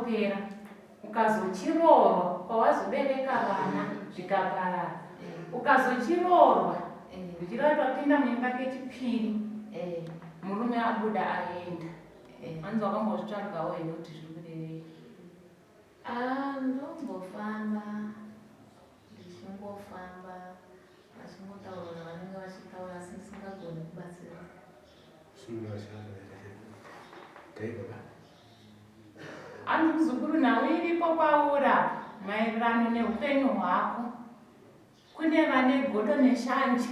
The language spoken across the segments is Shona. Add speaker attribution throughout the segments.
Speaker 1: Zvakangopera. Ukazochiroorwa kwawazobereka vana zvikaparara. Ukazochiroorwa zvichireva kuti wapinda muimba kechipiri murume abuda aenda. Hanzi wakambozvitsvagawo here kuti zviri kurevei?
Speaker 2: Ah, ndombofamba ndichingofamba vachingotaura zvavanenge vachitaura asi ndisingagoni kubatsira.
Speaker 1: Hanzi muzukuru nhau iripo pauri apa maererano neupenyu hwako. Kune vane godo neshanje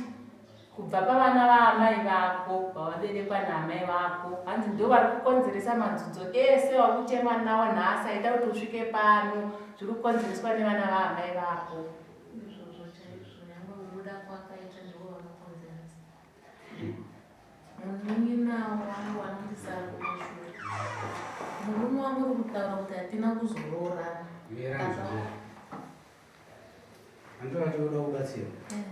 Speaker 1: kubva pavana vaamai vako vavaberekwa naamai vako hanzi ndo vari kukonzeresa madzudzo ese wari kuchema nawo nhasi aita kuti usvike pano zviri kukonzereswa nevana vaamai vako.
Speaker 2: Izvozvo chaizvo nyangwe kubuda kwakaita ndivo vakakonzeresa. Munin'ina wangu anondisara kumashure. Murume wangu uri kutaura kuti hatina kuzoroorana.
Speaker 3: Andovati uda kubatsirwa.
Speaker 2: Eh.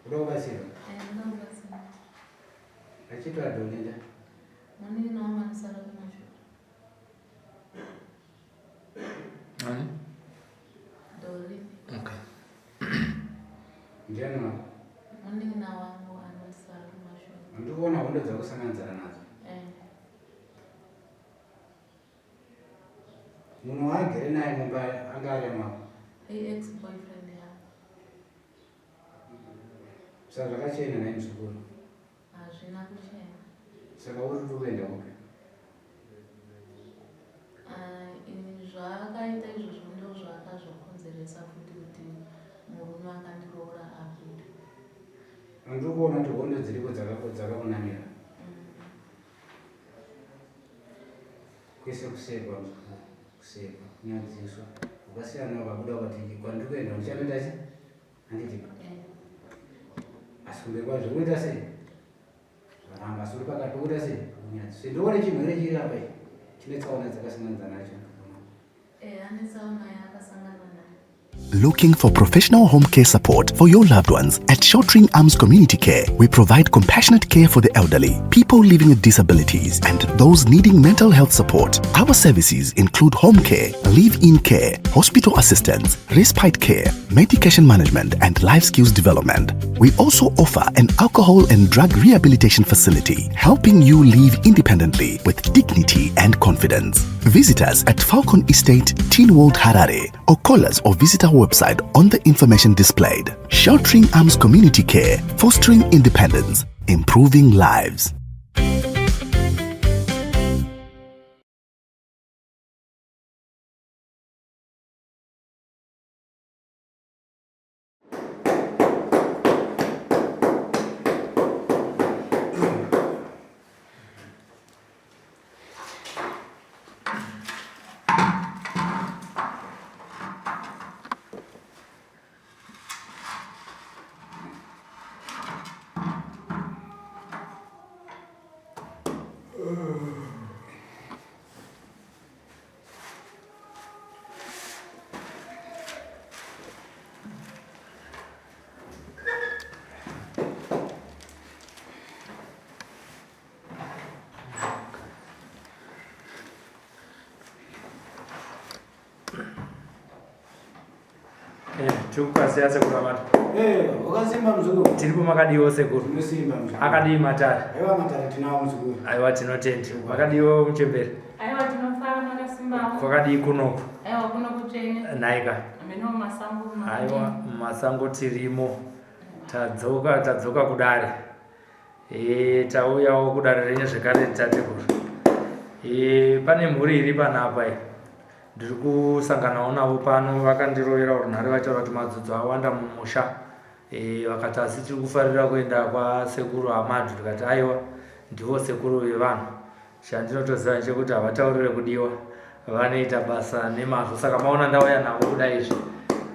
Speaker 3: Uda kubatsirwa?
Speaker 2: Eh, ndoda kubatsirwa.
Speaker 3: Achiti adonenda.
Speaker 2: Munin'ina wangu anosara kumashure.
Speaker 4: Ani?
Speaker 2: Dori.
Speaker 4: Okay.
Speaker 3: Ndiani wako?
Speaker 2: Munin'ina wangu anosara kumashure.
Speaker 3: Ndikuona hondo dzakusanganidzana nadzo.
Speaker 2: Eh.
Speaker 3: Munhu waagere naye mumba anga ari amako?
Speaker 2: I-ex boyfriend yangu.
Speaker 3: Saka zvakachena nhai muzukuru?
Speaker 2: Hazvina kuchena.
Speaker 3: Saka uri uri kuenda kupi?
Speaker 2: Ah, ini zvaakaita izvozvo ndo zvaakazokonzeresa futi kuti murume akandiroora abude.
Speaker 3: Ndiri kuona kuti hondo dziriko dzakakunamira. Kwese kusekwa muzukuru, kusekwa, kunyadziswa. Ukasiyana ukabuda ukati kwandiri kuenda ndichanoita sei? Handiti? Asi kumberi kwazvo kuita sei? Zvaramba asi uri pakati pokuita sei? Kunyadziswa. Ndoone chirwere chiri apa ichi chine tsaona dzakasanganidza nacho.
Speaker 2: Eh, ane tsaona yaakasangana nayo.
Speaker 5: Looking for professional home care support for your loved ones? At Sheltering Arms Community Care, we provide compassionate care for the elderly, people living with disabilities, and those needing mental health support. Our services include home care, live in care, hospital assistance, respite care, medication management, and life skills development. We also offer an alcohol and drug rehabilitation facility, helping you live independently with dignity and confidence. Visit us at Falcon Estate, Teen World Harare, or call us or visit our website on the information displayed. Sheltering Arms Community Care, fostering independence, improving lives.
Speaker 4: Tikukwazia sekuru amata.
Speaker 3: Eh, wakasimba mzukuru.
Speaker 4: Tiripo makadiwo sekuru.
Speaker 3: Tinosimba mzukuru.
Speaker 4: Akadii matare?
Speaker 3: Aiwa matare tinawo mzukuru.
Speaker 4: Aiwa tinotenda. Makadiwo muchembere?
Speaker 1: Aiwa tinofara makasimbawo.
Speaker 4: Kwakadii kunoku?
Speaker 1: Aiwa kuno kutsvene.
Speaker 4: Nhaika.
Speaker 1: Hameno mumasango.
Speaker 4: Aiwa mumasango tirimo. Tadzoka tadzoka kudare. E, tauyawo kudare renyu zvekare tateguru. E, pane mhuri iri panapa iyi. Ndiri kusanganawo navo pano vakandirovera runhare vachitaura kuti madzudzo awanda mumusha. E, vakati asi tiri kufarira kuenda kwasekuru Amadu ndikati aiwa ndivo sekuru vevanhu. Chandinotoziva ndechekuti havataurire kudiwa vanoita basa nemazvo saka maona ndauya navo kuda izvi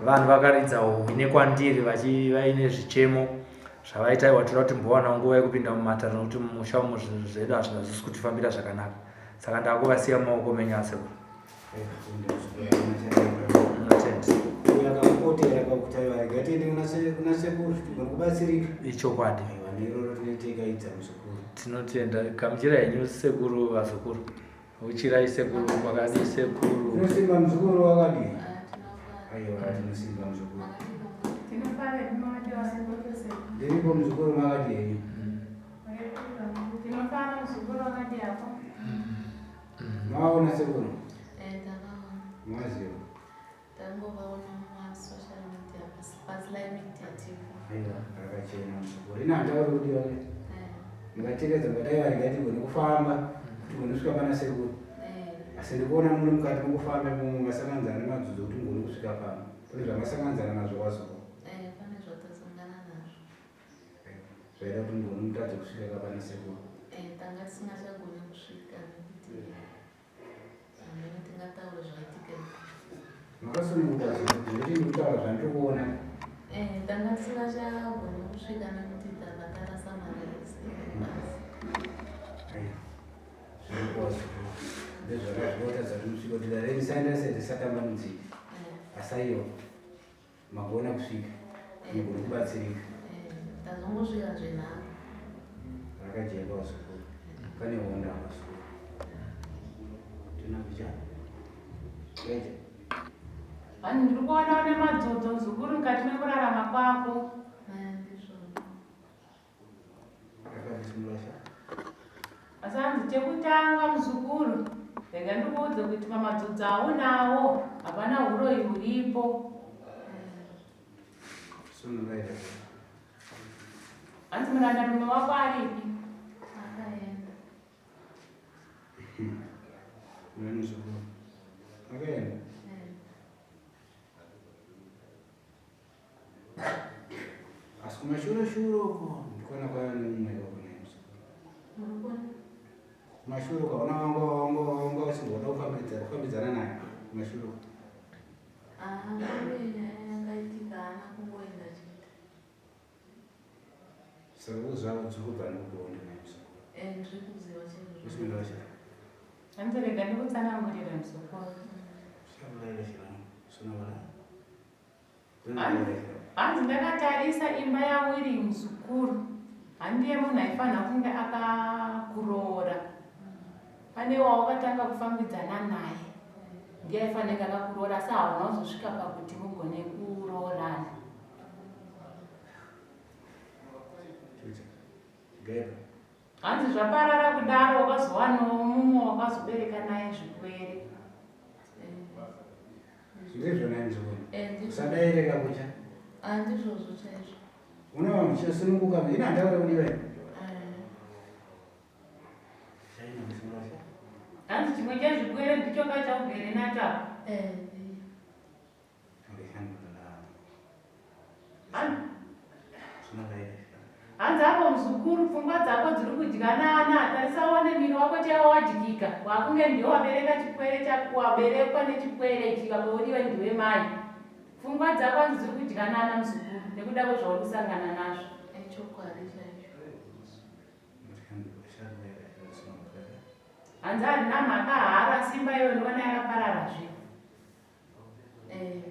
Speaker 4: vanhu vakaridza hwi nekwandiri vaine zvichemo zvavaita aiwa toda kuti mbowana nguva yekupinda mumatare nokuti mumusha umu zvinhu zvedu hazvina zvisi kutifambira zvakanaka saka ndakuvasiya mumaoko menyu asekuru ichokwadi tinotenda gamuchira henyu sekuru vazukuru. Uchirai sekuru makadii sekuru?
Speaker 3: Tinosimba muzukuru wakadii? Aiwa tinosimba muzukuru. Ndiripo muzukuru makadii henyu?
Speaker 1: Tinofara muzukuru wakadii ako?
Speaker 3: Maona sekuru?
Speaker 2: Eh, takaona.
Speaker 3: Maziva.
Speaker 2: Tangovaona mumasocial media, paSly Media TV.
Speaker 3: Aiwa rakachena muzukuru. Ina handauri kudiwa ne.
Speaker 2: Eh,
Speaker 3: Mukatevedza mukadai varega tigone kufamba tigone kusvika pana sekuru.
Speaker 2: eh,
Speaker 3: Asi ndikuona muri mukati mekufamba imomo masanganidzana nemadzudzo kuti mugone kusvika pano. Kune zvamasanganidzana nazvo wazukuru.
Speaker 2: eh, pane zvatasangana nazvo.
Speaker 3: Zvaida kuti mugone mutadze kusvika kapana sekuru.
Speaker 2: Eh, tanga tisingachagoni kusvika nekuti hameno tingataura zvaitika.
Speaker 3: Makasununguka zvikuru nekuti ndiri kutaura zvandiri kuona.
Speaker 2: Eh, tanga tisingachagoni kusvika nekuti tanga tarasa mari yese basi.
Speaker 3: Aiwa, zviripo zvikuru. Ndezvakazviotadza kuti musvike kuti dare risaenda sei risatambanudzike.
Speaker 2: Eh,
Speaker 3: Asi aiwa, magona kusvika, mugone kubatsirika.
Speaker 2: eh, tazongosvika zvenharo.
Speaker 3: Rakajeka vazukuru. Pane honda vazukuru. Tinakucha. Kaita.
Speaker 1: Vanhu ndiri kuona une madzodzo muzukuru mukati mekurarama kwako.
Speaker 2: Eh, ndizvozvo.
Speaker 3: Rakatisimurasha.
Speaker 1: Asi hanzi chekutanga muzukuru, rega ndikuudze kuti pamadzodzo aunawo hapana huroyi huripo.
Speaker 3: Sunungaita.
Speaker 1: Hanzi murandarume wako aripi?
Speaker 2: Akaenda.
Speaker 3: Mwana muzukuru. Akaenda.
Speaker 2: Eh,
Speaker 3: Asi kumashure shure uko ndikuona kwaiva nemumwe ikoko naye muzukuru.
Speaker 2: muri kuona?
Speaker 3: Kumashure uko hauna wanga wanga wanga usingoda kufambidzana kufambidzana naye kumashure uko.
Speaker 2: Ah, pane nyaya yakaitika haana kungoenda chete.
Speaker 3: Saka uzva dziri kubva nekukuonda naye muzukuru.
Speaker 2: Eh, ndiri kuziva chaizvo.
Speaker 3: Usimurasha.
Speaker 1: Hanzi rega ndikutsanangurire muzukuru. Hanzi ndakatarisa imba yaWiri muzukuru. Handiye munhu aifanira kunge akakuroora. Pane wawakatanga kufambidzana naye. Ndiye aifanira kunge akakuroora asi hauna kuzosvika pakuti mugone kuroorana. Hanzi zvaparara kudaro wakazowanawo mumwe wakazobereka naye zvikwere.
Speaker 3: Ndizvo naye muzukuru.
Speaker 2: Eh, ndizvo.
Speaker 3: Usadaireka kucha.
Speaker 2: Ah, ndizvozvo chaizvo.
Speaker 3: Unova muchisununguka ina handauri kudiwa.
Speaker 2: Eh,
Speaker 3: Chaina musimurasha.
Speaker 1: Hanzi chimwe chezvikwere ndicho kachaugere nacho apa.
Speaker 2: eh,
Speaker 1: Hanzi apo muzukuru pfungwa dzako dziri kudyanana tarisa uone miri wako chaiwo wadyika wakunge ndiwe wabereka chikwere chako waberekwa nechikwere ichi kapauriwe ndiwe mai pfungwa dzako hanzi dziri kudyanana muzukuru nekuda kwezvauri kusangana nazvo.
Speaker 2: eh, chokwadi chaizvo.
Speaker 1: Hanzi harina mhaka hara simba iyoyo ndinoona yakapararazve.
Speaker 2: Eh,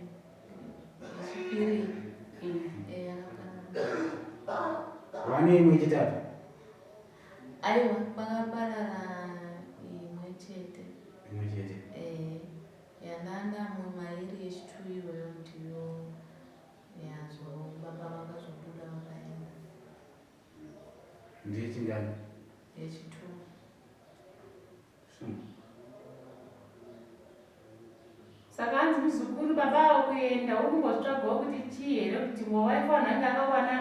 Speaker 2: chipiri. Eh, yakaparara.
Speaker 3: Vane imwe chitatu.
Speaker 2: Aiwa, pakaparara imwe chete.
Speaker 3: Imwe chete.
Speaker 2: Eh, yandanda mumairi yechitu iyoyo ndiyo yazo baba vakazobuda vakaenda.
Speaker 3: Ndiye chingani?
Speaker 2: Yechitu.
Speaker 1: Saka hanzi muzukuru baba avo kuenda uri kumbotsvagawo kuti chii here kuti wawaifanira kunge akawana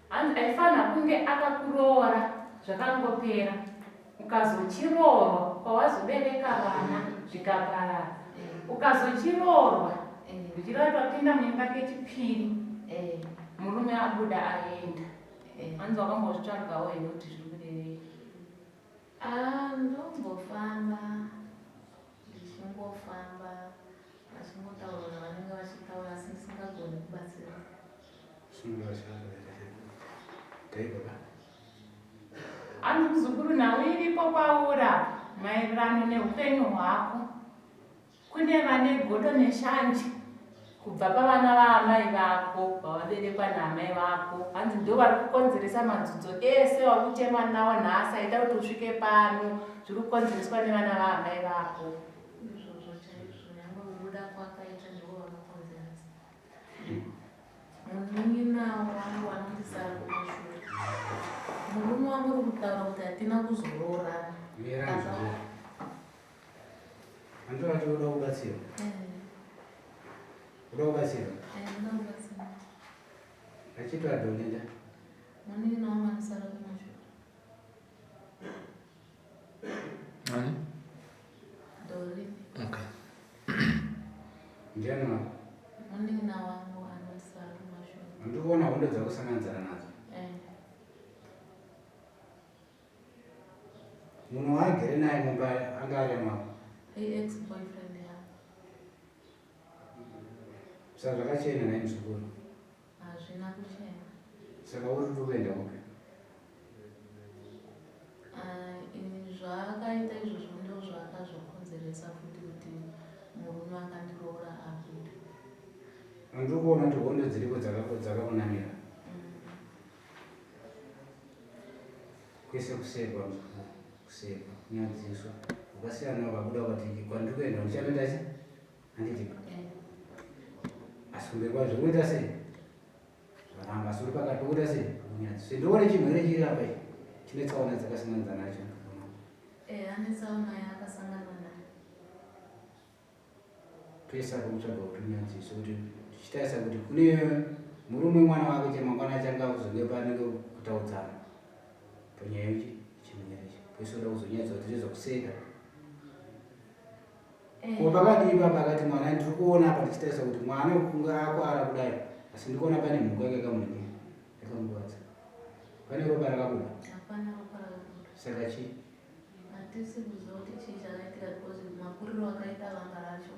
Speaker 1: hanzi aifanira kunge akakuroora zvakangopera ukazochiroorwa kwawazobereka vana zvikaparara
Speaker 2: Eh,
Speaker 1: ukazochiroorwa
Speaker 2: eh,
Speaker 1: zvichireva kuti wapinda muimba kechipiri
Speaker 2: eh,
Speaker 1: murume abuda aenda.
Speaker 2: eh.
Speaker 1: Hanzi wakambozvitsvagawo here kuti zviri kurevei?
Speaker 2: Ah, ndombofamba ndichingofamba vachingotaura zvavanenge vachitaura asi ndisingagoni kubatsira.
Speaker 1: Hanzi muzukuru nhau iripo paura maererano neupenyu hwako. Kune vane godo neshanje Kubva pavana vaamai vako vavaberekwa naamai vako hanzi ndo vari kukonzeresa madzudzo ese wakuchema nawo nhasi aita kuti usvike pano zviri kukonzereswa nevana vaamai vako.
Speaker 2: Izvozvo chaizvo nyangwe kubuda kwakaita ndivo vakakonzeresa. Munin'ina wangu anondisara kumashure. Murume wangu uri kutaura kuti hatina kuzoroorana.
Speaker 3: Mira muzukuru. Anditora kuti uda kubatsirwa.
Speaker 2: Eh.
Speaker 3: Uda kubatsirwa?
Speaker 2: Eh, ndoda kubatsirwa.
Speaker 3: Achitwa Dolinda.
Speaker 2: Munin'ina wangu anosara kumashure.
Speaker 4: Ani?
Speaker 2: Doreen.
Speaker 4: Okay.
Speaker 3: Ndiani wako?
Speaker 2: Munin'ina wangu anosara kumashure.
Speaker 3: Ndikuona hondo dzakusanganidzana nadzo.
Speaker 2: Eh.
Speaker 3: Munhu waagere naye mumba anga ari wako?
Speaker 2: I-ex boyfriend yangu.
Speaker 3: Saka zvakachena naye muzukuru?
Speaker 2: Hazvina kuchena.
Speaker 3: Saka uri uri kuenda kupi?
Speaker 2: Ah, ini zvaakaita izvozvo ndo zvaakazokonzeresa futi kuti murume akandiroora abude.
Speaker 3: Ndiri kuona kuti hondo dziriko dzakakunamira. Kwese kusekwa muzukuru, kusekwa, kunyadziswa. Ukasiyana ukabuda ukati kwandiri kuenda ndichanoita sei? Handiti? Asi kumberi kwazvo kuita sei? Zvaramba asi uri pakati pokuita sei? Kunyadziswa. Ndoone chirwere chiri apa ichi chine tsaona dzakasanganidza nacho.
Speaker 2: Eh, ane tsaona yaakasangana nayo.
Speaker 3: Toisa kutsvaga kuti unyadziso kuti tichitarisa kuti kune murume mwana wake chemangwana achange akuzonge panenge kutaudzana panyaya yechi chimwere ichi poisoda kuzonyadza kuti zvezokuseka
Speaker 2: Eh.
Speaker 3: Ko pakadii papa akati mwana ndiri kuona apa ndichitarisa kuti mwana kunge akwara kudai asi ndiri kuona pane mhuka yake yakamuningira yakamukuvadza pane ropa rakabuda
Speaker 2: Hapana ropa rakabuda.
Speaker 3: Saka chii?
Speaker 2: Hatisi kuziva kuti chii chakaitika because makuriro akaita vanga racho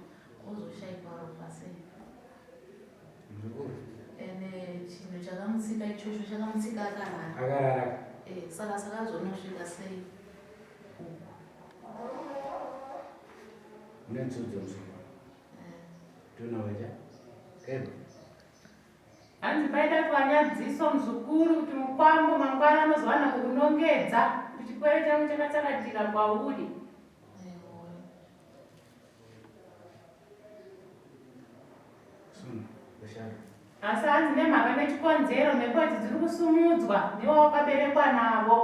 Speaker 2: ozoshaikwa ropa sei.
Speaker 3: Muzukuru.
Speaker 2: Ende chinhu chakamutsika ichocho chakamutsika akarara.
Speaker 3: Akarara.
Speaker 2: Eh, saka sakazonosvika sei uku.
Speaker 3: Une dzudzo muzukuru.
Speaker 2: Eh.
Speaker 3: Tunoja. Kebho.
Speaker 1: Hanzi paida kuvanyadziso muzukuru kuti mukwambo mangwana anozowana kukunongedza kuti chikwere changu chakatsakatika kwauri. Asi hanzi nemhaka nechikonzero mhepo idzi dziri kusumudzwa newawakaberekwa navo.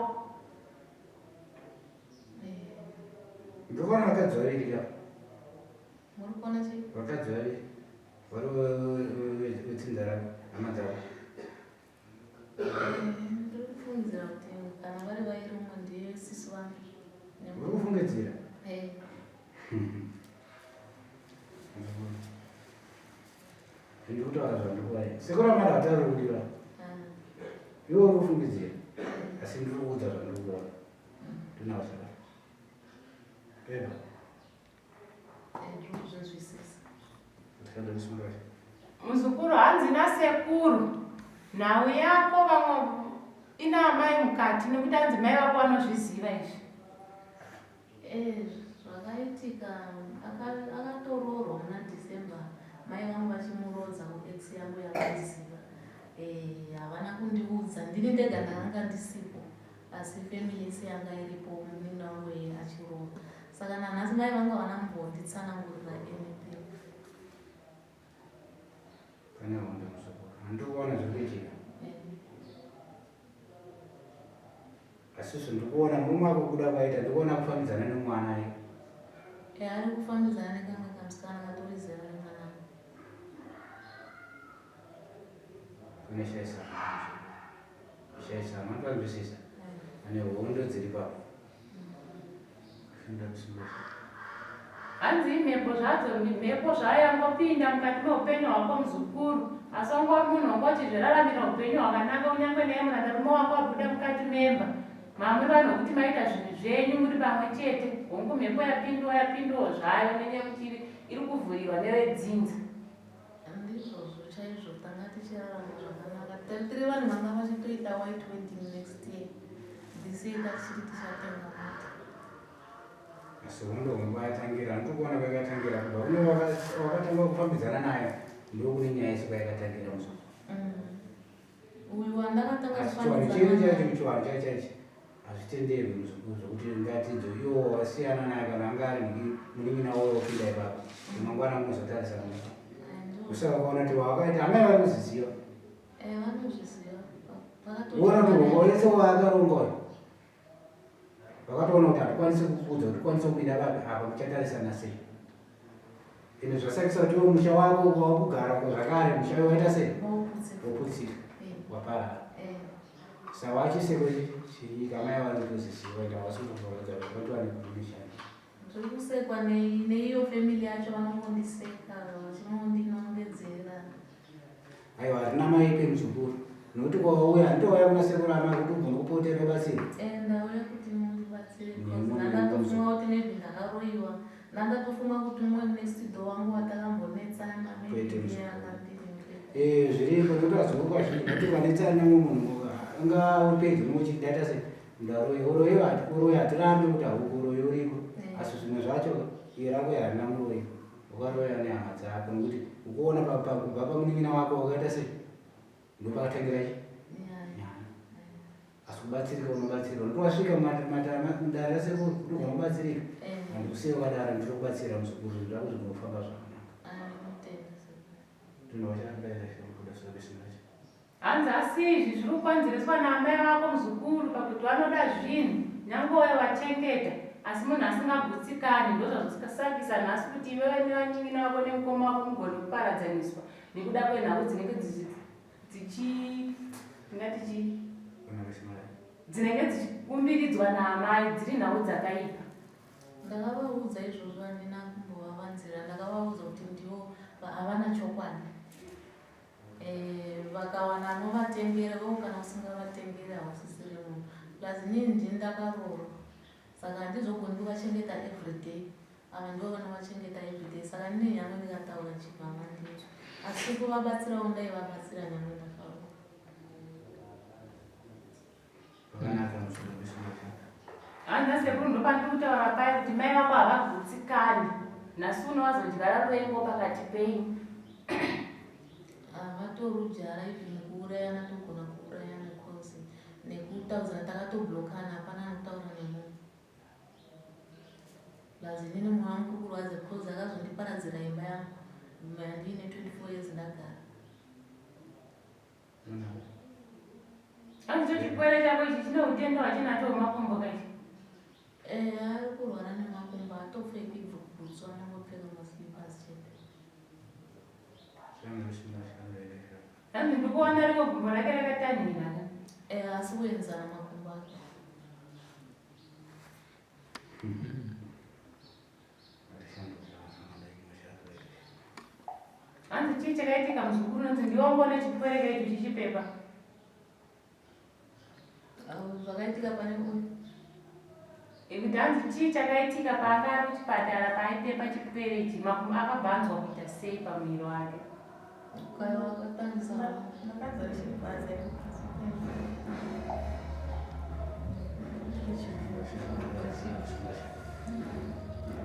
Speaker 3: Ndikuona vakadzi vaviri ka.
Speaker 2: Muri kuona chii?
Speaker 3: Vakadzi vaviri vari vetsinza rako, hama dzako.
Speaker 2: Eh, ndiri kufungidzira kuti kana vari vairi umwe ndiye sisi vangu.
Speaker 3: Uri kufungidzira?
Speaker 2: Eh.
Speaker 3: Ndiri kutaura zvandikuva. Sekuru amara vataura kuti va.
Speaker 2: Ah.
Speaker 3: Iwe uri kufungidzira. Asi ndiri kuudza zvandiri kuona. Ndinawo saka. Beba.
Speaker 1: Muzukuru hanzi nasekuru nhau yako vamwe ina amai mukati nekuti hanzi mai vako vanozviziva izvi.
Speaker 2: Eh, zvakaitika akatoroorwa muna December mai vangu vachimuroodza kuex yangu yavaiziva. Eh, havana kundiudza ndini ndega ndakanga ndisipo. Asi family yese yanga iripo munin'ina wangu iye achiroora saka nanhasi mai vangu havana kumbonditsanangurira anything.
Speaker 3: Pane hondo muzukuru, handiri kuona zviri kuitika.
Speaker 2: Eh.
Speaker 3: Asi izvo ndiri kuona murume wako kuda kwaita ndiri kuona kufambidzana nemwana ye.
Speaker 2: Eh, ari kufambidzana nekamwe kamusikana katori zera remwana wangu.
Speaker 3: Kune shaisano. Kushaisha matoanzwisisa ane hondo dziri papo. Kufunda kusimbisa.
Speaker 1: Hanzi imhepo zvadzo mhepo zvayo yangopinda mukati meupenyu hwako muzukuru asi wanga uri munhu wanga uchizviraramira upenyu hwakanaka kunyange naye murandarume wako abuda mukati memba mamuri vanhu vokuti maita zvinhu zvenyu muri pamwe chete hongu mhepo yapindwa yapindwawo zvayo nenyaya yekuti iri kuvhuriwa nevedzinza
Speaker 2: Ndizvozvo chaizvo tanga tichirarama zvakanaka tiri vanhu vanga vachitoita white wedding next year this year tachiti tichatenga mota.
Speaker 3: Asi hondo hombe yatangira handiri kuona kwayakatangira kubva kune wakatanga kufambidzana naye ndokune kwayakatangira muzukuru.
Speaker 2: Uyu wandakatanga
Speaker 3: Asi chivanhu chedu chaicho chivanhu chaicho chaicho hazvitenderwi muzukuru zvekuti ngatidzo iwo wasiyana naye kana anga ari munin'ina woyo wopinda ipapo mangwana munozotarisana usaka kuona kuti wakaita amai vari kuzviziva
Speaker 2: eh, vanozviziva
Speaker 3: uona kuti wese waakaronga uyo vakatoona kuti hatikwanisi kukuudza kuti tikwanise kupinda papi apa muchatarisana sei ende zvasakisa kuti iwo musha wako wakugara ko zvakare musha uyo waita sei woputsika eh. waparara eh. sa wachiseko chinyika mai vanotozisiwa ende havasi kutovaudza vatova nekumishana
Speaker 2: Zviri kusekwa neiyo family yacho vanongondiseka vachinondinongedzera.
Speaker 3: Aiwa harina maipe muzukuru nokuti kwauya handitouya kuna sekuru amai kuti ugone kupotera ubatsire.
Speaker 2: Eh, ndauya kuti mundibatsire because ndandatofunga kuti maybe ndakaroyiwa ndandatofunga kuti umwe next door wangu watakambonetsana maybe ndiye akandiringira.
Speaker 3: Eh, zviripo nokuti vazukuru vazhinji nokuti ukanetsana nemumwe munhu unga upedzi unenge uchidata sei Ndaroyi uroyi uroyi hatirambi kuti hauko uroyi uriko eh. asi zvimwe zvacho iye rako harina muroyi ukaroya nehama dzako nekuti ukuona kubva pamunin'ina wako wakaita sei ndopakatangira chi nyaya asi kubatsirika unobatsirika nokuti wasvika mudare rasekuru ndogona kubatsirika eh. handikusiye wakadaro ndinokubatsira muzukuru zvinhu zvako zvigonofamba zvakanaka
Speaker 2: ah,
Speaker 1: Hanzi asi izvi zviri kukonzereswa naamai vako muzukuru pakuti vanoda zvinhu nyange waivachengeta asi munhu asingagutsikani ndozvazosakisa nhasi kuti iwewe nevanin'ina vako nemukoma wako mugone kuparadzaniswa nekuda kwenhau dzinenge dzichi ndingati chii dzinenge dzichikumbiridzwa naamai dziri nhau dzakaipa.
Speaker 2: Ndakavaudza izvozvo handina kumbovavanzira ndakavaudza kuti ndivo havana chokwadi eh, vakawana anovatengera vo kana usingavatengeri hausisiri munhu plus inini ndini ndakaroorwa saka handizogoni kuvachengeta everyday ava ndivo vanovachengeta everyday saka ndine nyangwe ndikataura chibva mandinzwa asi kuvabatsirawo ndaivabatsira nyangwe ndakaroorwa
Speaker 1: Hanzi sekuru ndopandiri kutaura paya kuti mai vako havagutsikani. Nhasi uno vazodyara ruvengo pakati penyu.
Speaker 2: Havatorujara even kuurayana togona kuurayana cause nekutaudzana takatoblokana hapana anotaura nemunhu. Plus inini mwoyo wangu uri kurwadza cause akazondiparadzira imba yangu yandiine 24 years ndagara.
Speaker 1: Hanzi cho chipwere chako ichi chine utenda hwachinacho hwemakumbo kaichi.
Speaker 2: Eh, ari kurwara nemakumbo atopfeki bhutsu anongopfeka maslippers chete.
Speaker 1: Hanzi ndikuona rimwe gumbo rake rakatanhira.
Speaker 2: Eh, asi kuenzana makumbo ake.
Speaker 1: Hanzi chii chakaitika muzukuru unonzi ndiwangone chipwere chaicho chichipepa.
Speaker 2: Zvakaitika pane uyu.
Speaker 1: Ekuti hanzi chii chakaitika paanga ari kuchipatara paaipepa chipwere ichi makumbo akabva anzwa kuita sei pamuviri wake.
Speaker 2: Wakatangisa.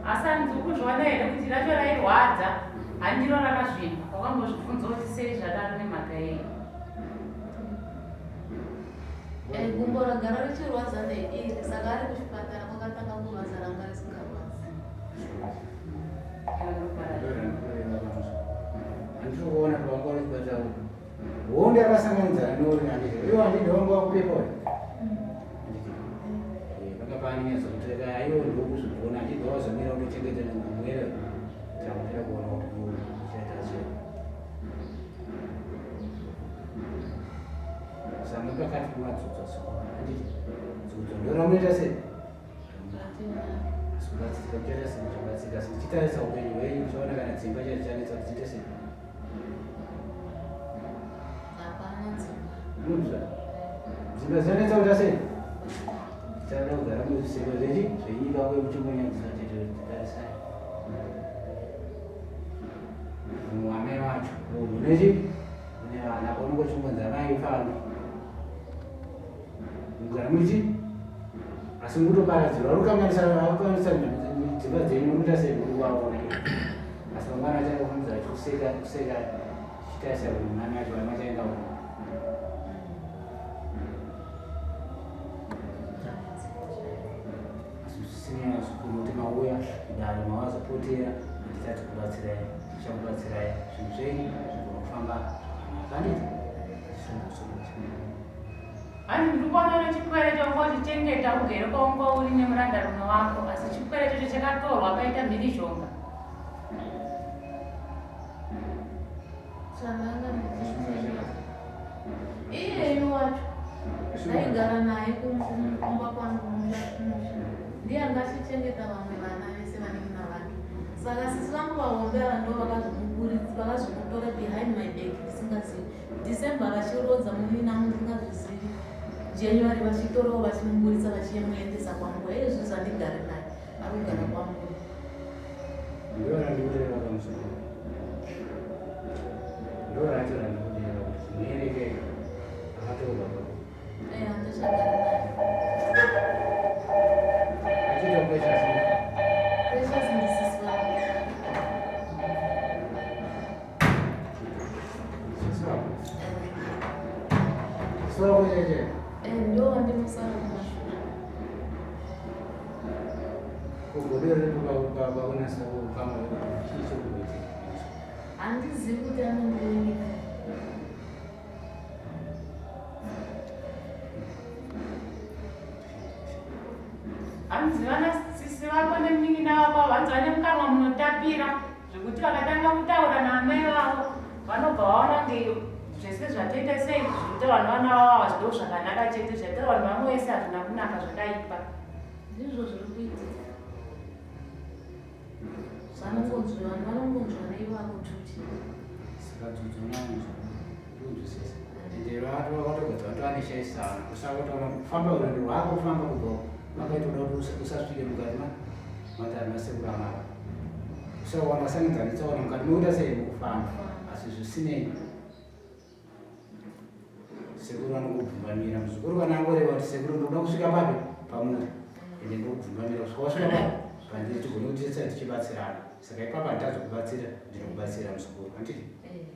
Speaker 1: Asi hanzi ukuzviona here kuti racho rairwadza handiro rakazvimba wakambozvibvunza kuti sei zvadaro nemhaka yei
Speaker 2: eh, gumbo ragara richirwadza neiri saka ari kuchipatara kwakatanga kurwadza ranga risingarwadzi
Speaker 3: Handiri kuona kuti wanga uri chipatara uku. Honde akasanganidzana neuri handiti. Iwo handiti wanga wakupepa uyu. Handiti. Eh, panga pane nyaya aiwo ndokuzvigona handiti wazomira undochengeta nemwere. Takupera kuona kuti uyu uchaita sei. Saka pakati pemadzudzo so. Handiti. Dzudzo ndoramunoita sei? Asi kubatsirika kuchaita sei muchabatsirika asi tichitarisa upenyu hwenyu tichaona kana dzimba chaidzo dzichanetsa kuti dziite sei.
Speaker 2: Hapana dzimba.
Speaker 3: Munzwa? Dzimba dzichanetsa kuita sei? Tichada kugara muzviseko zvechi zvenyika uye muchingonyadzisa chete titarisai. Munhu wamai wacho munhu nechi une vana paunenge uchingonzi amai pano. Mugara muchi asi mukutoparadzirwa rukanganisa rukanganisa dzimba dzenyu mukuita sei muri kuvaona asi mangwana achakufunza achikuseka kuseka Tichitarisa kuti mwana wacho vana vachaenda uko. Asi zvisinei vazukuru kuti mauya kudare mawazopotera handitati kubatsirai tichakubatsirai zvinhu zvenyu zvigona kufamba zvakanaka handiti?
Speaker 1: Hanzi ndiri kuona une chipwere chawanga uchichengeta ugere kwaunga uri nemurandarume wako asi chipwere chacho chakatorwa paita mhirizhonga.
Speaker 2: Chandanga ndichichengeta. Iyeyu wacho ndaigara naye kumba kwangu kumusha kumusha. Ndiye anga achichengeta vamwe vana vese vanin'ina vake. Saka sisi vangu vahombe ava ndo vakazomuburitsa vakazomutora behind my back ndisingazivi. December vachirodza munin'ina wangu ndisingazvizivi. January vachitorawo vachimuburitsa vachimuendesa kwambuya. Iye zvino zvandigare naye ari kugara kwambuya.
Speaker 3: Ndorandikureva pamusoro. Ndoracho randikureva kuti muereke akatorwa baba.
Speaker 2: Eh, handichagari naye.
Speaker 3: Achiita precious.
Speaker 2: Precious ndisisi vangu.
Speaker 3: Sisi wako. Sisi wako cheche.
Speaker 2: Eh, ndo wandimusara kumashure.
Speaker 3: Kugodero redu baba unasa kukama chii chiri kuitika.
Speaker 2: Handizivi kuti anondiviga.
Speaker 1: Hanzi vana sisi vako nemunin'ina wako hanzi vane mukanwa munotapira zvekuti vakatanga kutaura naamai vavo vanobva vaona kunge zvese zvatoita sei zvinotaurwa nevana vavo hazvido zvakanaka chete zvataurwa nevamwe vese hazvina kunaka zvakaipa.
Speaker 2: Ndizvo zviri kuitika. Vanongonzwa vanhu vanongonzwa neivavo tuti.
Speaker 3: Saka dzodzonanzwa ndonzwisisa. Ende vatu vakatogadzwa vatova neshaisano kusakutaura kufamba rwendo rwako kufamba kubva vakaita kuda kuti usasvike mukati matari masekuru amako. Usawana wasangidza netsaona mukati mekuita sei mukufamba asi zvisinei sekuru vanongobvumbamira muzukuru kana angoreva kuti sekuru ndoda kusvika papi pamuri ende ndokubvumbamira kusvika wasvika papi pandiri tigone kuti tese tichibatsirana saka ipapo handitazokubatsira ndinokubatsira muzukuru handiti
Speaker 2: Eh,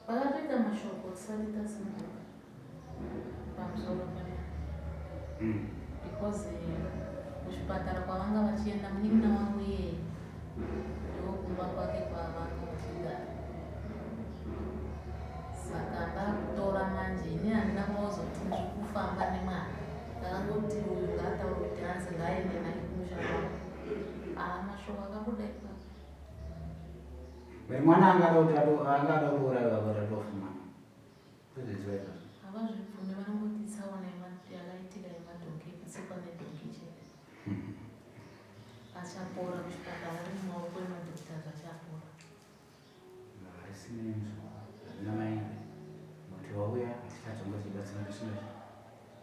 Speaker 2: Pakatoita mashoko tisati tasimuka pamusoro paya. Because kuchipatara kwavanga vachienda munin'ina wangu iyeye ndokumba kwake kwavanga vachigara. Saka ndakutora manje ini handina kuvauza kuti ndiri kufamba nemwana. Ndakangoti uyu ngaataure kuti hanzi ngaaende naye kumusha kwavo. Ah, mashoko akabuda ipapo.
Speaker 3: Bari mwana angada kuti angada kuurayiwa kuti atofuma kuzviziva izvozvo.
Speaker 2: Havazvibvumi vanongoti tsaona yakaitika yemadhongi yekutsikwa nedhongi chete. Achapora kuchipatara ari mumaoko emadhokita achapora.
Speaker 3: Harisine muzukuru hazvina maimbe nokuti wauya hatichadzonga tichibatsira ndisina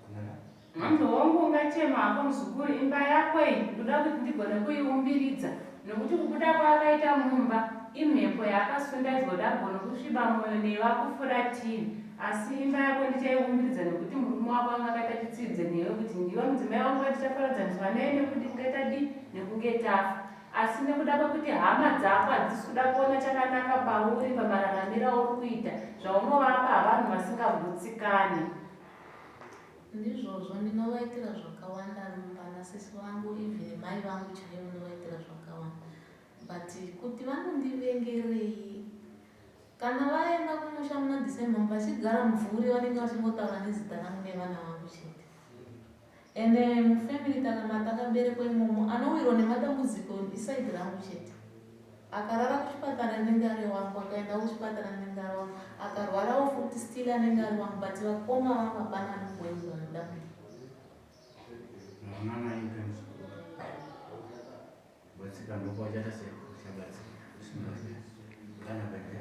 Speaker 3: kunana.
Speaker 1: Hanzi hongu ungachema hako muzukuru imba yako iyi ndoda kuti ndigone kuiumbiridza nokuti kubuda kwaakaita mumba imhepo yaakasundaidzwa kuti agone kusviba mwoyo newe akufuratire asi imba yako ndichaiumbiridza nokuti murume wako anga akaita chitsidze newe kuti ndiwe mudzimai wangu wandichaparadzaniswa naye nekuti kunge tadii nekunge tafa asi nekuda kwekuti hama dzako hadzisi kuda kuona chakanaka pauri pamararamiro auri kuita zvaunovapa havanhu vasingagutsikani.
Speaker 2: Ndizvozvo ndinovaitira zvakawanda vana sisi vangu even mai vangu chaivo ndinovaitira zvakawanda but kuti vanondivengerei kana vaenda kumusha muna December vachigara mumvuri vanenge vachingotaura nezita rangu nevana vangu chete. Ende mufamily matakaberekwa imomo anowirwa nematambudziko iside rangu chete. Akarara kuchipatara anenge ari wangu, akaenda kuchipatara anenge ari wangu, akarwarawo futi still anenge ari wangu but vakoma vangu hapana anomboenzwa nedambudziko.
Speaker 3: Mwana ipe muzukuru kubatsira ndokwachaita sei uchabatsira usina kana bebe.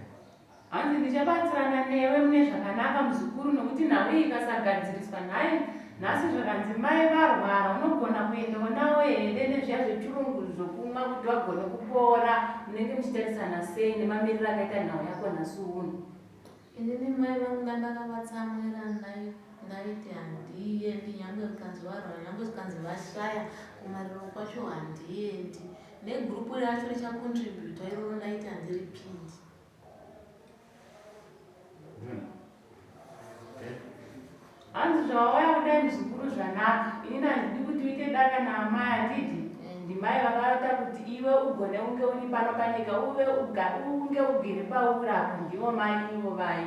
Speaker 1: Hanzi ndichabatsirana newe mune zvakanaka muzukuru nokuti nhau iyi ikasagadziriswa nhai nhasi zvakanzi mai varwara unogona kuendawo navo here nezviya zvechirungu zvokumwa kuti vagone kupora munenge muchitarisana sei nemamiriro akaita nhau yako nhasi uno.
Speaker 2: Inini mai vangu ndandakavatsamwira ndaiti handiendi nyangwe zvikanzi varwara nyangwe zvikanzi vashaya kumariro kwacho handiendi negurupu racho richakontributa iroro ndaiti handiripindi.
Speaker 1: daka naamai handiti ndimai vakaita kuti iwe ugone unge uri pano panyika uve unge ugere pauri apo ndivo mai ivo vai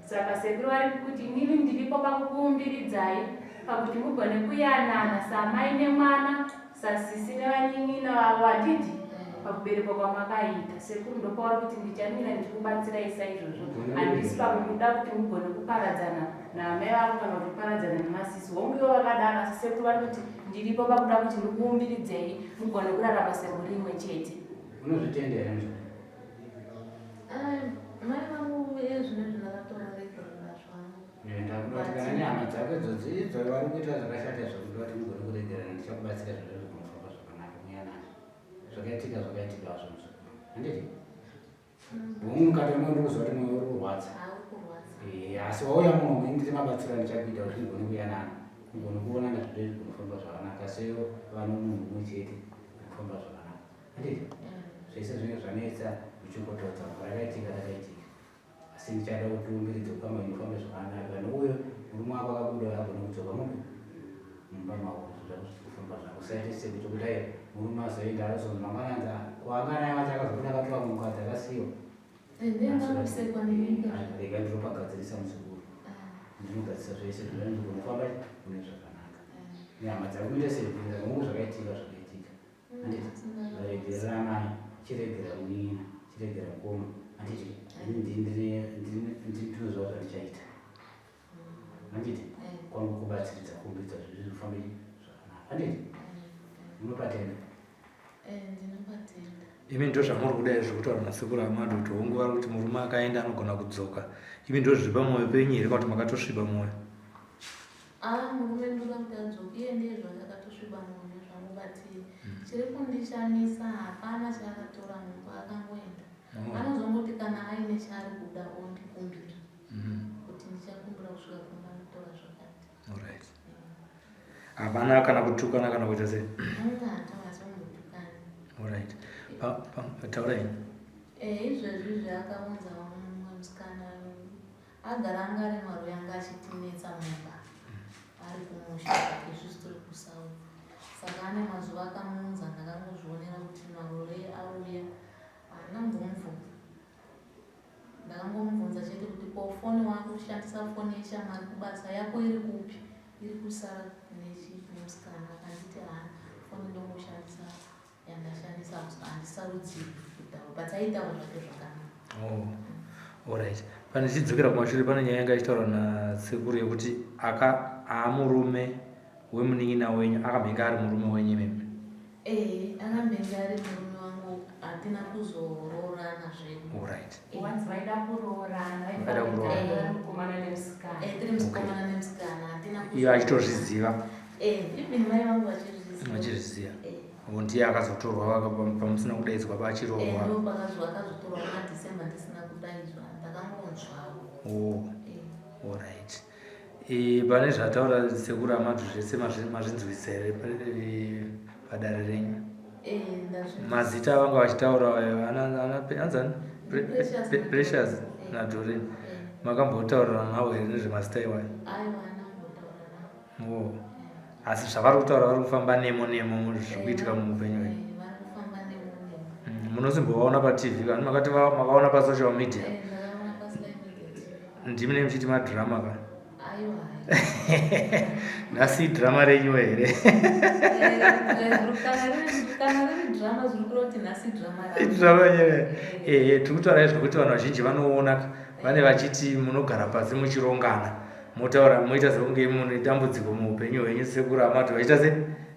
Speaker 1: Saka sekuru vari kuti inini ndiripo pakukuumbiridzai pakuti mugone kuyanana samai nemwana sasisi nevanin'ina vavo handiti pakuberekwa kwamakaita sekuru ndopauri kuti ndichamira ndichikubatsirai saizvozvo handisi pakukuda kuti mugone kuparadzana naamai vako kana kuti kuparadzana nemasisi hongu ivo vakadaro asi sekuru vari kuti ndiripo pakuda kuti ndikuumbiridzei mugone kurarama semhuri imwe chete
Speaker 3: Unozvitenda here mzukuru?
Speaker 2: Mai vangu ezvino zvindakatovaregerera zvangu.
Speaker 3: Ndakuda kuti kana nehama dzako idzodzi idzo vari kuita zvakashata izvo kuda kuti mugone kuregerana ndichakubatsira zviro zvigonofamba zvakanaka muyanana. Zvakaitika zvakaitika hazvo muzukuru. Handiti? Hongu mukati mwe ndikuziva kuti mwoyo uri kurwadza. Eh, asi wauya muno ini ndine mabatsiro andichakuita kuti mugone kuyanana. Mugone kuonana zviro zvigonofamba zvakanaka seyo vano munhu umwe chete kufamba zvakanaka. Handiti? Zvese zvinenge zvanetsa muchingotodza mvura yakaitika rakaitika. Asi ndichada kuti umbiridze kukama inofambe zvakanaka nouyo murume wako akabuda agone kudzoka mupi mumba mako zvako kufamba zvako usaite sekuti kudai murume azoenda azonzi mangwana anzi ah, ko anga naye wacho akazobuda akatora mukadzi akasiyiwa rega ndinopagadzirisa muzukuru ndinogadzirisa zvese zvinofamba mune zvakanaka nehama dzako kuita sei hongu zvakaitika zvakaitika Handiti regerera amai, chiregera munin'ina, chiregera mukoma. Handiti ini ndinoziva zvandichaita. Handiti kwangu kubatsiridza kuumbidza zvinhu zvifambe zvakanaka. Handiti munopatenda?
Speaker 2: Ndinopatenda.
Speaker 4: Imi ndozvamuri kuda here zvekutaura nasekuru Amadu kuti hongu vari kuti murume akaenda anogona kudzoka. Imi ndozviri pamwoyo penyu here kana kuti makatosviba mwoyo?
Speaker 2: Ah murume ndoda kuti adzoke iye ndiye zvake akatosviba mwoyo zvangu but chiri kundishamisa hapana chaakatora mumba akangoenda anozongoti kana aine chaari kuda ondikumbira kuti ndichakumbira kusvika kumba ndotora zvakati.
Speaker 4: Alright. Hapana kana kutukana kana kuita sei?
Speaker 2: Hatombotukani.
Speaker 4: Alright. Pa, pa, taurai.
Speaker 2: Eh, izvezvi izvi akaunza mumwe musikana Agara anga ari marwei anga achitinetsa mumba ari kumusha isusu tiri kusouth saka ane mazuva akamuunza ndakangozvionera kuti marwei auya handina kumbomubvunza ndakangomubvunza chete kuti ko foni wakushandisa foni yeshamwari kubasa yako iri kupi iri kusara nemusikana akanditi haa foni ndongoshandisa yandashandisa handisarudzirwi kutaura but aitaura zvake zvakanaka.
Speaker 4: Oh. Alright. Pane tichidzokera kumashure pane nyaya yanga ichitaurwa nasekuru yekuti aka aamurume wemunin'ina wenyu akambenge ari murume wenyu imimi.
Speaker 2: Eh, akambenge ari murume wangu hatina kuzoroorana zvedu.
Speaker 4: Alright.
Speaker 1: Wanzi vaida kuroorana,
Speaker 4: Vaida kuroorana.
Speaker 1: vaida mukomana nemusikana.
Speaker 2: Eh, tiri mukomana nemusikana hatina
Speaker 4: Iyo achitozviziva.
Speaker 2: Eh, even mai vangu vachizviziva.
Speaker 4: Vachizviziva.
Speaker 2: Eh.
Speaker 4: Ndiye akazotorwa pamusina kudaidzwa pachirohwa.
Speaker 2: Eh, ndo pakazwa akazotorwa muna December ndisina kudaidzwa ndakangonzwawo.
Speaker 4: Oh. Eh. Alright. Eh, pane zvataura sekuru Amadu zvese mazvinzwisisa here eh, padare renyu?
Speaker 2: Eh, ndazvinzwisisa.
Speaker 4: Mazita avanga vachitaura ayo ana ana anzani? Precious naDoreen. Makambotaurirana navo here nezvemazita iwayo?
Speaker 2: Aiwa, handina kumbotaura navo.
Speaker 4: Oh. Asi zvavari kutaura vari kufamba nemo nemo zviri kuitika muupenyu hwenyu. Munosimbovaona paTV kana makati makaona pasocial media. Ndimi ne muchiti madrama ka? Nhasi idrama renyu here? Idrama renyu. Eh, tiri kutaura izvo kuti vanhu vazhinji vanoona vane vachiti munogara pasi muchirongana. Motaura moita sekunge mune dambudziko muupenyu hwenyu sekuru Amadu vachiita se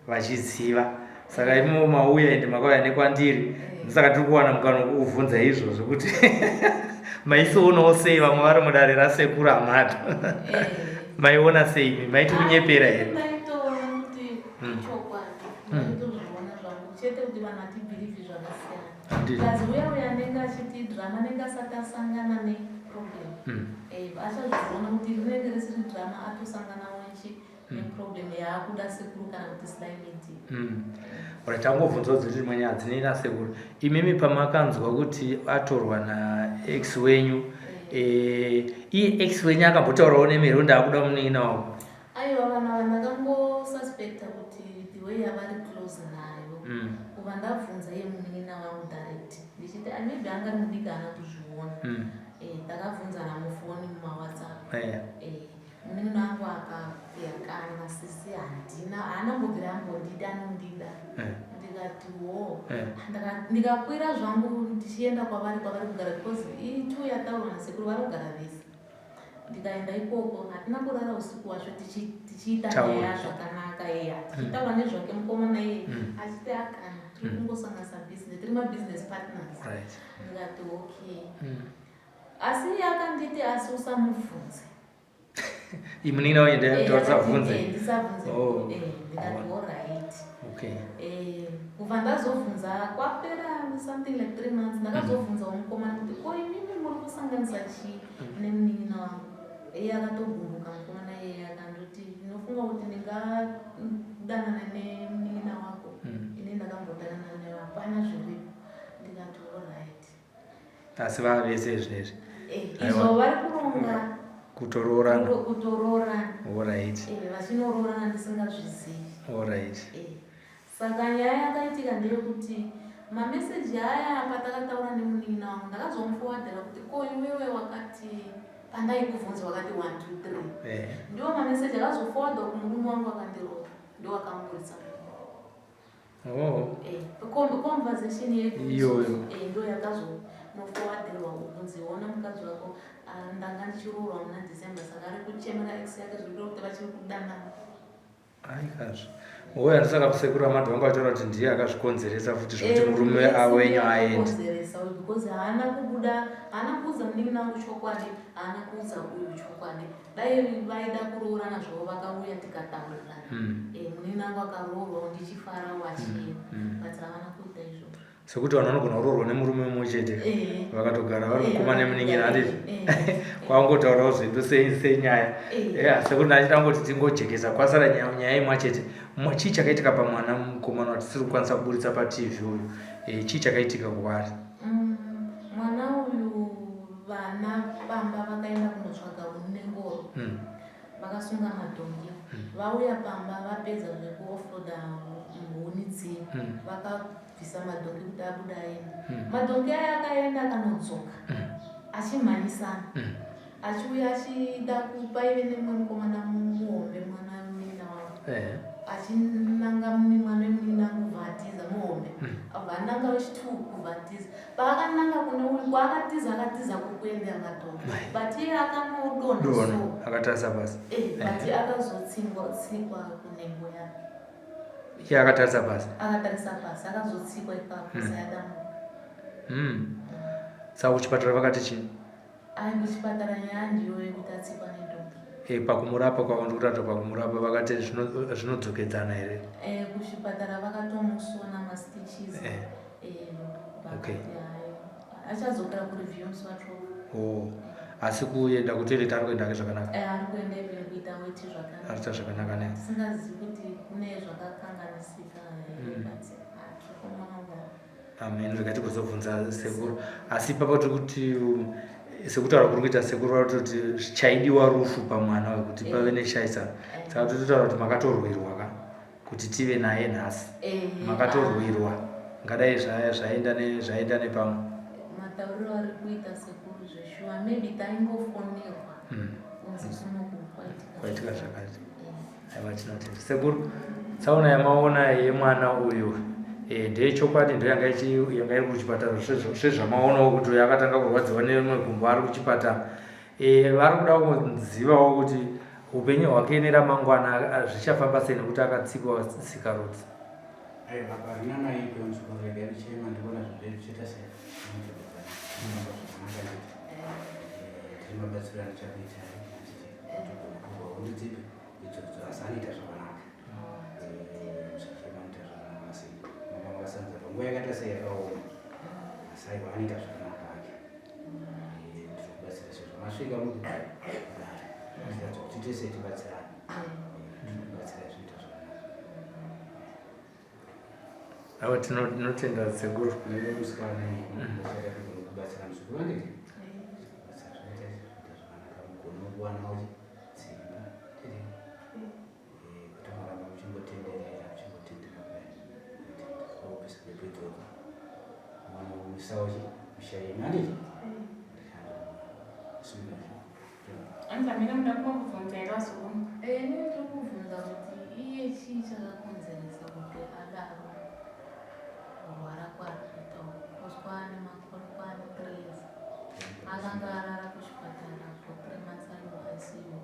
Speaker 4: vachiziva saka imo mauya ende makauya nekwandiri saka tiri kuwana mukana wekukuvhunza izvozvo kuti maisionawo sei vamwe vari mudare rasekuru Amadu maiona sei imi maiti kunyepera here
Speaker 2: ndaitoona kuti ichokwadi ndaitozviona zvangu chete kuti vanhu hatibhilivhi zvakasiyana
Speaker 4: Handiti.
Speaker 2: Plus uya uya anenge achiti drama anenge asati asangana neproblem Eh, achazviona kuti rinenge risiri drama atosanganawo nechi neproblem yaakuda sekuru kana kuti sly media
Speaker 4: Alright, tangobvunzawo dziri dzimwe nyaya dzinei nasekuru. Imimi pamakanzwa kuti atorwa naex wenyu, eh, iye ex wenyu akambotaurawo nemi here kuti ndaakuda munin'ina wako?
Speaker 2: Aiwa vanhu ava ndakangosuspecta kuti the way maybe anga ari mudiki haana kuzviona. Takabvunzana mufoni mumawhatsapp. Munin'ina wangu akapekana sisi handina haana mbobvira ambondida anondida. Ndikati wo ndikakwira zvangu ndichienda kwavari kwavari kugara because itu yataurwa nasekuru vari kugara vese. Ndikaenda ikoko hatina kurara usiku wacho tichiita nyaya zvakanaka iya tichitaura nezvake mukomana iye achiti akana tiri kungosanganisa business tiri mabusiness partners. Ndikati okay. Asi iye akanditi asi usamubvunze.
Speaker 4: Munin'ina wenyu ndeyekuti usabvunze.
Speaker 2: Ndisabvunze. Ndikati alright. Kubva ndazobvunza kwapera something like 3 months ndakazobvunzawo mukomana kuti ko imimi muri kusanganisa chii nemunin'ina wangu. Iye akatogumbuka mukomana iyeye akandoti ndinofunga kuti ndingadanana nemunin'ina wako. Ini ndakambodanana naye hapana zviripo. Ndikati alright.
Speaker 4: Asi vavese zvinezvi.
Speaker 2: Izvo vari kuronga
Speaker 4: kutoroorana.
Speaker 2: Kutoroorana.
Speaker 4: Alright.
Speaker 2: Vachinoroorana ndisingazvizivi.
Speaker 4: Alright.
Speaker 2: Saka nyaya yakaitika ndeyekuti mameseji aya patakataura nemunin'ina wangu ndakazomufowadhera kuti ko iwewe wakati pandaikubvunza wakati 1 2 3. Ndiwo mameseji akazofowadhwa kumurume wangu akandiroora ndiwo akamuburitsa. Conversation yedu
Speaker 4: iyoyo
Speaker 2: ndo yakazonofowadhirwa kunzi ona mukadzi wako ndanga ndichiroorwa muna December saka ari kuchemera ex yake zviri kuti vachiri kudanana.
Speaker 4: Aikazve. Oya ndosaka sekuru Amadu vanga vachitaura kuti ndiye akazvikonzeresa futi zvekuti murume wenyu aende.
Speaker 2: Konzeresa uyu because haana kubuda haana kuudza munin'ina wangu chokwadi haana kuudza uyu chokwadi. Dai vaida kuroorana zvavo vakauya tikataurirana. Munin'ina wangu akaroorwawo ndichifarawo achienda. But havana kuita izvozvo.
Speaker 4: Sekuti vanhu vanogona kuroorwa nemurume mumwe chete vakatogara vari mukoma nemunin'ina handiti kwangotaurawo zvedu senyaya. Sekuti ndachida kungoti tingojekesa kwasara nyaya imwe chete. Chii chakaitika pamwana mukomana watisiri kukwanisa kuburitsa paTV uyu? Chii chakaitika kwaari?
Speaker 2: Mwana uyu vana pamba vakaenda kunotsvaga huni nengoro. Vakasunga madhongi. Vauya pamba vapedza zvekuoffloada huni dziya. Vakabvisa madhongi kuti abuda aende. Madhongi aya akaenda akanodzoka achimhanyisana. Achiuya achida paive nemumwe mukomana muhombe mwana munin'ina wangu. Achinanga mwana wemunin'ina wangu kubva atiza muhombe. Abva ananga wechitu kubva atiza. Paakananga kune uyu kwaakatiza akatiza kuri kuenda madhongi. But iye akanodonha so.
Speaker 4: Akatarisa pasi.
Speaker 2: But akazotsikwa kunhengo yake.
Speaker 4: Iye akatarisa pasi.
Speaker 2: Akatarisa pasi akazotsikwa ipapo sayadamuka.
Speaker 4: Saka kuchipatara vakati chii?
Speaker 2: Ai kuchipatara nyaya ndiyo yekuti atsikwa nedhongi.
Speaker 4: Pakumurapa kwavo ndikuratidza pakumurapa vakati zvinodzokedzana here?
Speaker 2: Kuchipatara vakatomusona mastitches.
Speaker 4: Okay.
Speaker 2: Achadzokera kureview musi wa 12.
Speaker 4: Asi kuenda kutoilet ari kuenda ake zvakanaka.
Speaker 2: Ari kuenda even kuita weti zvakanaka.
Speaker 4: Arikuita zvakanaka ne.
Speaker 2: Tisingazivi kuti kune zvakakanganisika but
Speaker 4: Amen. Rega tigozobvunza sekuru. Asi ipapo tiri kuti sekutaura kuri kuita sekuru vari kutoti chaidiwa rufu pamwana uyu kuti pave neshaisano. Saka tototaura kuti makatorwirwa ka kuti tive naye nhasi. Makatorwirwa. Ngadai zvaenda nepamwe.
Speaker 2: Matauriro ari kuita sekuru zveshuwa maybe taingofonerwa kunzi kunoku
Speaker 4: kwaitika zvakati. Aiwa tinotenda. Sekuru, tsaona yamaona yemwana uyu ndeyechokwadi ndo yanga iri kuchipatara sezvamaonawo kuti uyu akatanga kurwadziwa nerimwe gumbo ari kuchipatara. Vari kuda kuzivawo kuti upenyu hwake neramangwana zvichafamba sei nekuti akatsikwa sikarudzi.
Speaker 3: Apa rina maipe muzukuru rega ndichema ndikuona zvinhu zvichiita sei. Tiri mabatsiro andichakuitai kuti dzipi idzodzo asi anoita zvakanaka. Musachema anoita zvakanaka asi mama vakasanza panguva yakaita sei yakaoma asi aiwa anoita zvakanaka hake. Ndiri kubatsira sezvo masvika mukudare tiratidza kuti tese tibatsirane. Ndiri kubatsira zvinoita zvakanaka.
Speaker 4: Aiwa tinotenda sekuru.
Speaker 3: Musikana kubatsira muzukuru handiti? Kubatsira zvinoita zvakanaka mugone kuwanawo simba tiri kuti muramba muchingotenderera muchingotenderera kudai. Kupisa mhepo idzodzo. Mwana umisawo chi? Misha yenyu handiti?
Speaker 1: Anzi amene muda kumubvunza here vazukuru?
Speaker 2: Eh, ini ndiri kubvunza kuti iye chii chakakonzeresa kuti adaro kurwara kwaari kuita uku because kwaane makore kwaane 3 years akanga arara kuchipatara for 3 months ari muICU.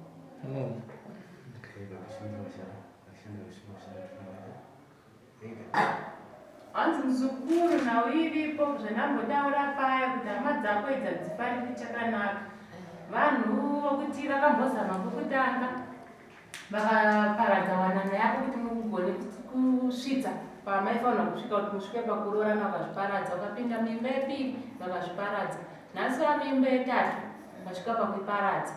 Speaker 1: Hanzi muzukuru, nhau iripo zvandambotaura paya kuti hama dzako idzi hadzifariri chakanaka. Vanhu vokuti vakambozama kwekutanga vakaparadza wanano yako kuti mugone kusvitsa pamaifanira kusvika kuti musvike pakuroorana, vakazviparadza. Ukapinda muimba yepiri vakazviparadza. Nhasi vamuimba yetatu vasvika pakuiparadza.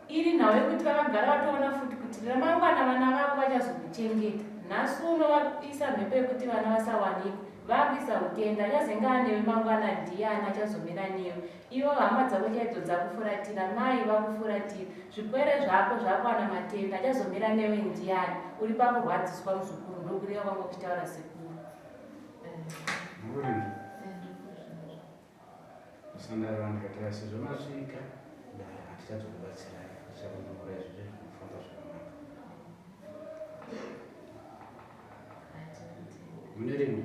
Speaker 1: Iri nhau yekuti vakagara vatoona futi kuti ramangwana vana vako vachazokuchengeta. Nhasi uno vaisa mhepo yekuti vana vasawanikwa, vakuisa utenda. Achazenge anewe mangwana ndiani achazomira newe? Ivo hama dzako chaidzo dzakufuratira, mai vakufuratira, zvikwere zvako zvakuwana matenda, achazomira newe ndiani? Uri pakurwadziswa muzukuru, ndokureva kwanga kuchitaura sekuru.
Speaker 3: Kusandara vanhu ndikati sezvo masvika kudare hatichazokubatsirai, tichakunungurai zvinhu zvinofamba zvakanaka. Mune rimwe?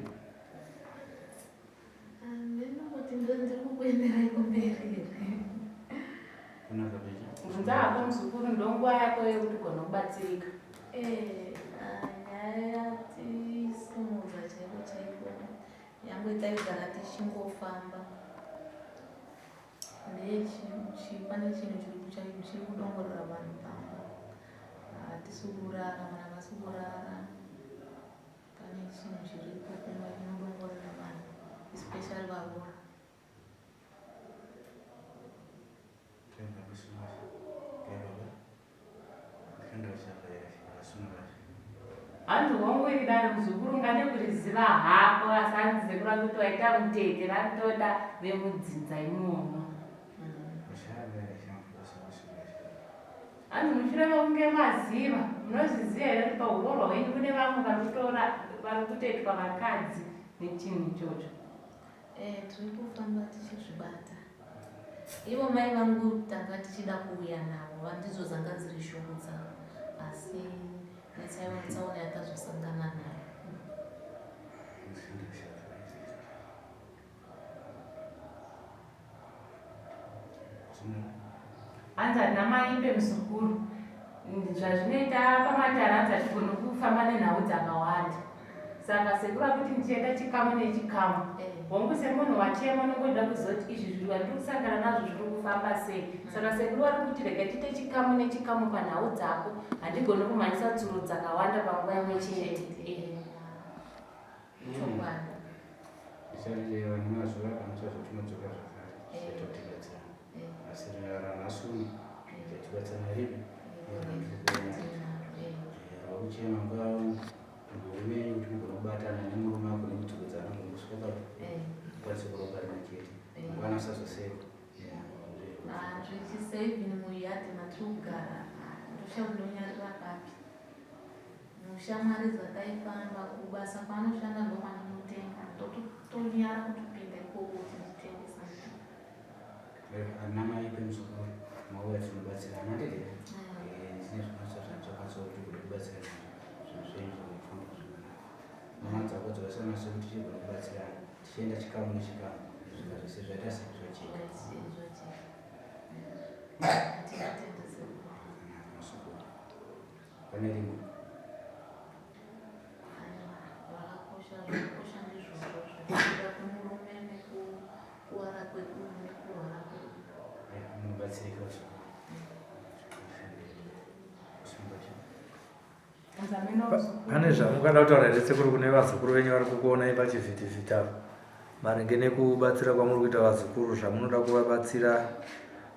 Speaker 2: Ndinongoti ndiri kukuenderai kumberi here?
Speaker 3: Kunaka pecha.
Speaker 1: Bvunza hako muzukuru, ndonguva yako yekuti ugone kubatsirika.
Speaker 2: Eh, ah, nyaya yatisimudza chaiko chaiko yange taigara tichingofamba ndeye pane chinhu chiri kudongorera vanhu pamba. Hatisi kurara, vanhu havasi kurara. Pane chinhu chiripo kumba chinodongorera vanhu, especially varoora.
Speaker 3: Tenda kusunga. Baba. Ndikanda uchavhaira vasunga.
Speaker 1: Hanzi hongu iri dare muzukuru, ungade kuriziva hako, asi hanzi sekuru akuti waita mutete ratoda vemudzinza imomo.
Speaker 3: Uchavhaira chamfusa kusunga.
Speaker 1: Hanzi mushure mekunge maziva, munozviziva here kuti paurorwa hwenyu kune vamwe vari kutora vari kutoitwa vakadzi nechinhu ichocho?
Speaker 2: Eh, tiri kufamba tichizvibata. Ivo mai vangu tanga tichida kuuya navo, vandidzo dzanga dziri shungu dzavo, asi netsaona yatazosangana nayo.
Speaker 3: Ndikanda uchavhaira. Sunga.
Speaker 1: Hanzi handina maimbe muzukuru. Zvazvinoita pamatare, hanzi hatigoni kufamba nenhau dzakawanda, saka sekuru akuti ndichienda chikamu nechikamu. Hongu, semunhu wachema unongoda kuzoti izvi zviri vandiri kusangana nazvo zviri kufamba sei. Saka sekuru vari kuti rega tiite chikamu nechikamu panhau dzako, handigoni kumhanyisa tsuro dzakawanda panguva imwe chete.
Speaker 2: Chokwadi.
Speaker 3: Tisarire nemazuva amuchazotinodzoka zvakare tichaita kuti tibatsirane. Asi ranhasi uno tibatsirana ripi? Rwakuchema nguva murume wenyu kuti mugona kubatana nemurume wako nekudzokedzana anogona kusvika papi ukwanise kuropa rimwe chete, mangwana usazoseka.
Speaker 2: Zvichise even muyadhi matiri kugara, ndochakundonyarira papi mushamwari dzataifamba kubasa kwaanoshanda ndokwandinotenga, ndotonyara kutopinda ikoko kuti nditenge something.
Speaker 3: Ana mai pemuzukuru mauya tinobatsirana, handiti? Ndine zvikwanisa zvandinokwanisa kuti kuda kubatsirana, zvinhu zvenyu zvinofamba zvakanaka. Mama dzako dzakasiyana sekuti tichigona kubatsirana tichienda chikamu nechikamu kusvika zvese zvaita sezvajeka.
Speaker 2: Tinotenda sekuru.
Speaker 3: Zvakanaka muzukuru. Pane rimwe?
Speaker 2: Aiwa, zvakakosha, zvakakosha ndizvozvo zvekuda kumurume nekukuwara kwedu nekurwara kwedu.
Speaker 3: Munobatsirika muzukuru. Kusunga.
Speaker 4: Pane zvamungada kutaura here sekuru kune vazukuru venyu vari kukuonai pachivhitivhiti apa, maringe nekubatsira kwamuri kuita vazukuru, zvamunoda kuvabatsira,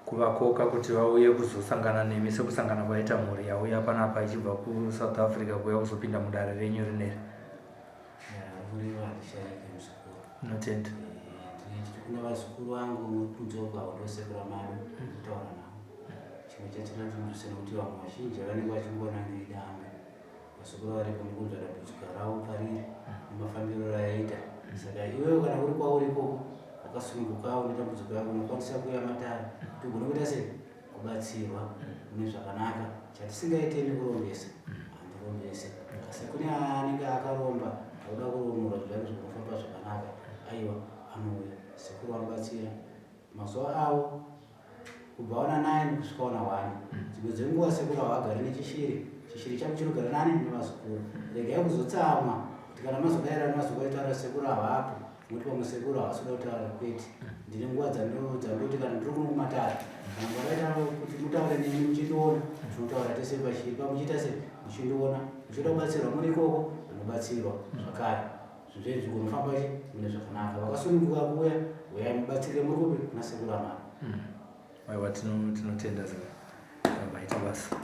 Speaker 4: kuvakoka kuti vauye kuzosangana nemi sekusangana kwaita mhuri yauya panapa ichibva kuSouth Africa kuuya kuzopinda mudare renyu rineri?
Speaker 3: Kureva handishaike muzukuru.
Speaker 4: Notenda.
Speaker 3: Ndinoti kune vazukuru vangu muri kunze uko, haundosekura mari kutaura navo. Chimwe chachinotinzwisa nekuti vamwe vazhinji vanenge vachingoona ngeidambe. Vazukuru varipo mukunzwa dambudziko ravo pariri nemafambiro rayaita, saka iwewe kana uri kwauri ikoko. Wakasunungukawo nedambudziko yako unokwanisa kuuya matare kuti ugone kuita sei kubatsirwa mune zvakanaka. Chatisingaite nekurombesa handirombese, asi kune anenge akaromba akuda kuromorwa zvake zvinofamba zvakanaka, aiwa anouya sekuru vanobatsira mazuva avo kubva wana 9 kusvika wana 1. Dzimwe dzenguva sekuru havagari nechishiri, chishiri chavo chinogara nani nevazukuru. Regai kuzotsamwa kuti kana mazodaira mazovaitaura sekuru havapo, moti pamwe sekuru havasi kuda kutaura. Kwete, ndine nguva dzandoti kana ndiri kuno kumatare, kana makaita kuti mutaure neni muchindiona, tinotaura tese pachiri pamuchiita se muchindiona, muchida kubatsirwa muri ikoko munobatsirwa zvakare. Zvinhu zvenyu zvigonofamba chi mune zvakanaka. Vakasununguka kuuya, uyai mubatsirike muri kupi kuna sekuru amana.
Speaker 4: Aiwa, tinotenda zve maita basa.